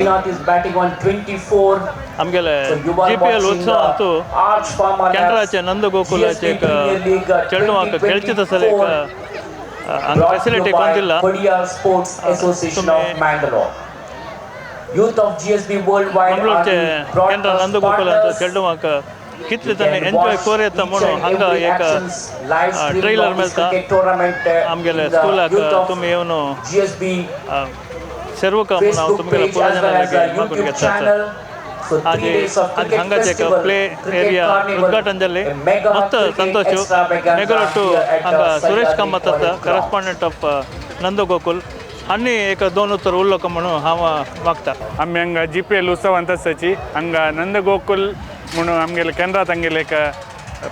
Srinath is batting on 24. आमगेले So you are G P L watching उत्सवांतू Arch Pharma Labs केंद्राचे नंदಗೋಕುलाचे GSB एक Premier League चेडवांक खेळचे तसले एक 2024 हांगा brought to facility you by कोंतिल्ला Kodia Sports Association तुम्ही of Mangalore. Youth of GSB Worldwide are मंगळूरचे the केंद्र broadcast नंदಗೋकुलांत partners. चेडवांक कितले You तांणी can enjoy watch कोर येता each म्हणून and हांगा every एक actions, live streaming trailer of this मेळटा cricket tournament आमगेले in the स्कुलाक Youth of तुमी येवन GSB सेर्वका म्हणून हांव Facebook तुमगेले page पुरा as well as जाणां a मागून YouTube घेता channel. So three आज days of आज cricket हांगाचे एक festival, play cricket area carnival, उद्घाटन जाल्लें a mega मस्त cricket Santosh extravaganza मेगलोटू here at, हांगा सुरेश Sahyadri Kamat आसा College ground. Correspondent of Nandgokul हांणी एक दोन उतर उरलो म्हणून हांव मागता. आमी हांगा जी पी एल उत्सवांत आसाची हांगा नंदगोकुल म्हणून आमगेले केंद्रात हांगेले एक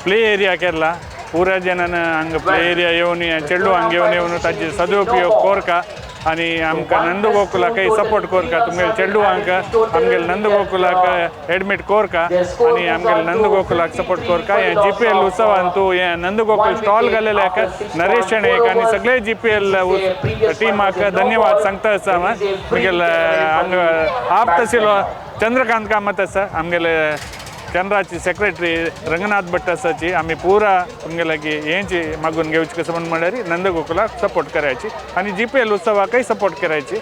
प्ले एरिया केला. पुरा जनान हांगा प्ले एरिया येवन चेडू हांगा येवन येवन ताजे सदुपयोग कोरका आनी आमकां नंदगोकुलाकय सपोर्ट कोरका. तुमगेले चेडवांक आमगेले नंदगोकुलाक एडमीट कोरका आनी आमगेले नंदगोकुलाक सपोर्ट कोरका. हे जी पी एल उत्सवांतू हे नंदगोकुल स्टॉल घालेले नरेश शेणै आनी सगळे जी पी एल टिमाक धन्यवाद सांगता आसा हांव. आमगेले हांगा आप तशिलो चंद्रकांत कामत आसा, आमगेले केंद्राची सेक्रेटरी रंगनाथ भट आसाची. आमी पुरा तुमगे लागीं हेंची मागून घेवची कसं म्हण म्हणल्यार नंदगोकुलाक सपोर्ट करायची आनी जी पी एल उत्सवाकय सपोर्ट करायची.